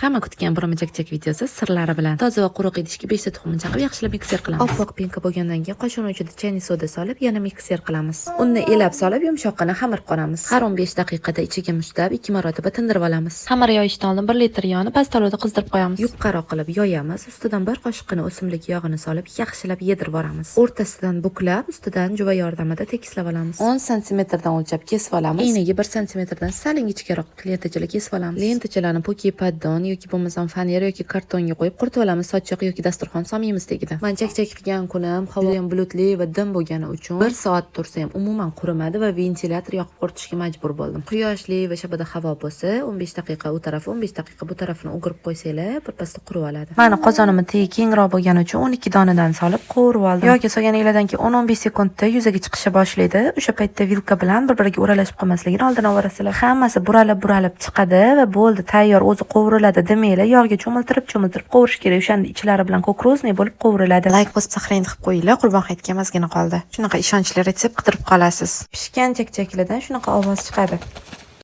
Hamma kutgan burama chakchak videosi sirlari bilan. Toza va quruq idishga 5 ta tuxumni chaqib, yaxshilab mikser qilamiz. Oppoq пенка bo'lgandan keyin qoshiqni uchida чайный soda solib, yana mikser qilamiz. Unni elab solib, yumshoqqina xamir qilamiz. Har 15 daqiqada ichiga mushtlab, ikki marotaba tindirib olamiz. Xamir yoyishdan oldin 1 litr yog'ni past olovda qizdirib qo'yamiz. Yupqaroq qilib yoyamiz, ustidan bir qoshiqqina o'simlik yog'ini solib, yaxshilab yedirib yuboramiz. O'rtasidan buklab, ustidan juva yordamida tekislab olamiz. 10 santimetrdan o'lchab kesib olamiz. Eniga 1 santimetrdan sal ingichkaroq lentachalar kesib olamiz. Lentachalarni po'ki поддон yoki bo'lmasam fanera yoki kartonga qo'yib quritib olamiz. Sochiq yoki dasturxon solmaymiz tagida. Man chakchak qilgan kunim havo ham bulutli va dim bo'lgani uchun 1 soat tursa ham umuman qurimadi va ventilyator yoqib quritishga majbur bo'ldim. Quyoshli va shabada havo bo'lsa, 15 daqiqa u tarafi, 15 daqiqa bu tarafini o'girib qo'ysanglar, birpasda qurib oladi. Mani qozonimni tagi kengroq bo'lgani uchun 12 donadan solib qovurib oldim. Yog'ga solganinglardan keyin 10-15 sekundda yuzaga chiqisha boshlaydi. O'sha paytda vilka bilan bir-biriga o'ralashib qolmasligini oldini olaverasizlar. Hammasi buralib buralib chiqadi va bo'ldi, tayyor, o'zi qovuriladi demanglar, yog'ga cho'miltirib cho'miltirib qovurish kerak. O'shanda ichlari bilan кукурузный bo'lib qovuriladi. Layk bosib, сохранить qilib qo'yinglar, Qurbon hayitga ozgina qoldi. Shunaqa ishonchli retsept qidirib qolasiz. Pishgan chakchaklardan shunaqa ovoz chiqadi.